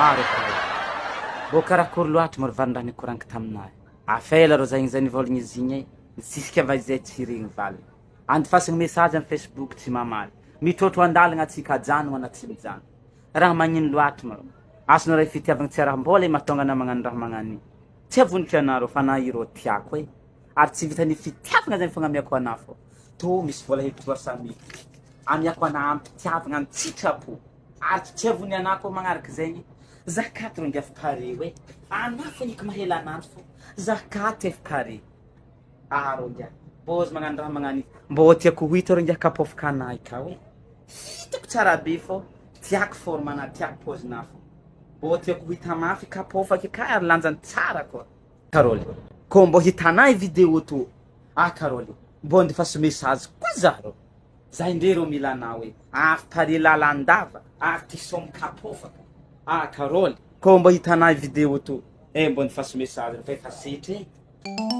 Aro karakory. Mbô karakory loatra moa ry valindraha nikoraniko taminahy. Afela rô zay igny zay nivôlagna izy igny e. Nisisika va izay tsy regny valiny. Andifasagna message am facebook tsy mamaly. Mitrôtrô andalagna tsika ajanogna na tsy mijanogna. Raha magnino loatra moa rô. Azonao ray fitiavagna tsy araham-bôla e mahatonga anah magnano raha magnano io. Tsy avoniko anah rô fa anah io rô tiako e. Ary tsy vitan'ny fitiavagna zay fagnamiako anah fô tô misy vola hely 300 mille amiako anah am-pitiavagna an-tsitrapo ary tsy avony anah koa magnaraka zegny zah kato rô ngiafy pare oe anah fô niky mahela ananjy fô zah kato efa pare ah rô ngiahy mbô izy magnano raha magnano io mbô tiako ho hita rô ngiahy kapôfaka anah io ka oe hitako tsara be fô tiako forme anah tiako pôzinah fô mbô tiako ho hita mafy kapôfaky ka ary lanjany tsara koa. Carole, kô mbô hitanay vidéo tô ah Carole, mbô andefaso message koa za rô, za indray rô mila anao e, avy pare lalandava ary ty som kapôfaka ah Carole, kô mbô hitanay vidéo tô eh mbô andefaso message fa efa setry e.